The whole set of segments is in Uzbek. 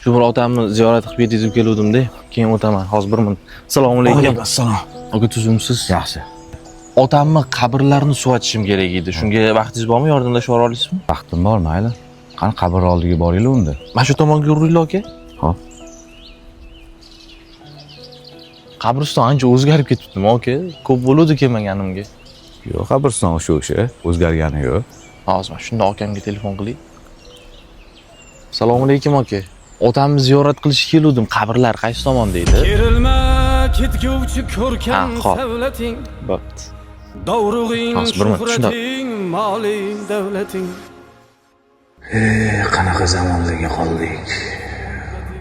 Shu bir otamni ziyorat qilib yetkazib keluvdim-da. Keyin o'taman. Hozir bir minut. Assalomu alaykum. Assalom. Aka tuzumsiz. Yaxshi. Otamni qabrlarini suvatishim kerak edi. Shunga vaqtingiz bormi? Yordamlashib yubora olasizmi? Vaqtim bor, mayli. Qani qabr oldiga boringlar unda. Mana shu tomonga yuringlar aka. Xo'p. Qabriston ancha o'zgarib ketibdimi aka? Ko'p bo'luvdi kelmaganimga. Yo'q, qabriston o'sha o'sha, o'zgargani yo'q. Hozir mana shunda akamga telefon qilay. Assalomu alaykum aka. Otamni ziyorat qilishga keluvdim. Qabrlar qaysi tomonda edi? Kerilma ketguvchi ko'rkam Ha, xo'p. savlating, Bo'pti. dovrug'ing, Hozir bir minut, shundoq. shuhrating, moling, davlating. Qanaqa zamonlarga qoldik.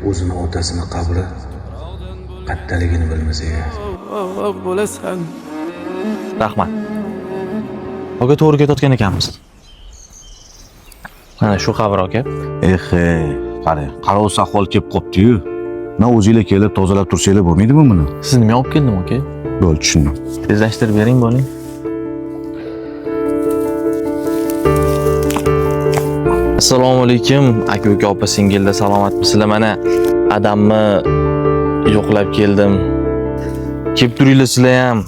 O'zini otasini qabri qattaligini bilmasa ya. Bo'lasan. Rahmat. Aka to'g'ri ketayotgan ekanmiz. Mana shu qabr aka. Eh, qarang, qarovsiz ahvol kelib qopti-yu. Na o'zinglar kelib tozalab tursanglar bo'lmaydimi buni? Sizni men olib keldim aka. Bo'ldi, tushundim. Tezlashtirib bering bo'ling. Assalomu alaykum aka uka opa singillar, salomatmisizlar? Mana adamni yo'qlab keldim. Kelib turinglar sizlar ham.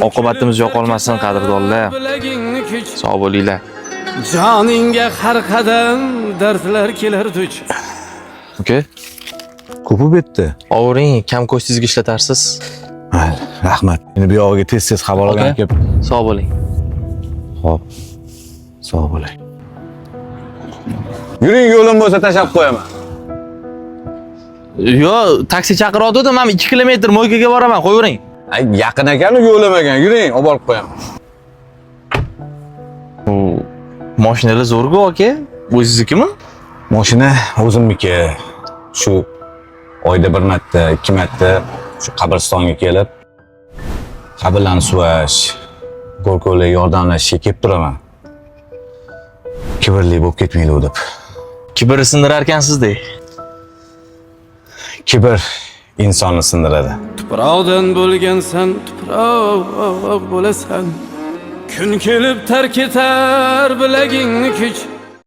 Oqibatimiz yo'qolmasin qadrdonlar. Bilagingni kuch, Sog' bo'linglar. joningga har qadam dardlar kelar duch. Aka, Ko'pi bu yerda. ovuring, kam ko'stingizga ishlatarsiz. Mayli, rahmat. Endi bu yog'iga tez-tez xabar olgan Aka. kelib. Sog' bo'ling. Xo'p. Sog' bo'ling. Yuring, yo'lim bo'lsa tashlab qo'yaman. Yo, taksi chaqirayotgandim, men 2 kilometr Mo'ykaga boraman, qo'yavering. Ay, yaqin ekan, yo'lim ekan. Yuring, olib borib qo'yaman. Bu mashinalar zo'rku aka. O'zingiznikimi? Mashina o'zimniki. Shu oyda bir marta, ikki marta shu qabristonga kelib qabrlarni suvash, go'rkovlarga yordamlashishga kelib turaman. Kibrli bo'lib ketmaydi deb. Kibr sindirar ekansizda. Kibr insonni sindiradi. Tuproqdan bo'lgansan, tuproq bo'lasan. Kun kelib tark etar bilagingni kuch.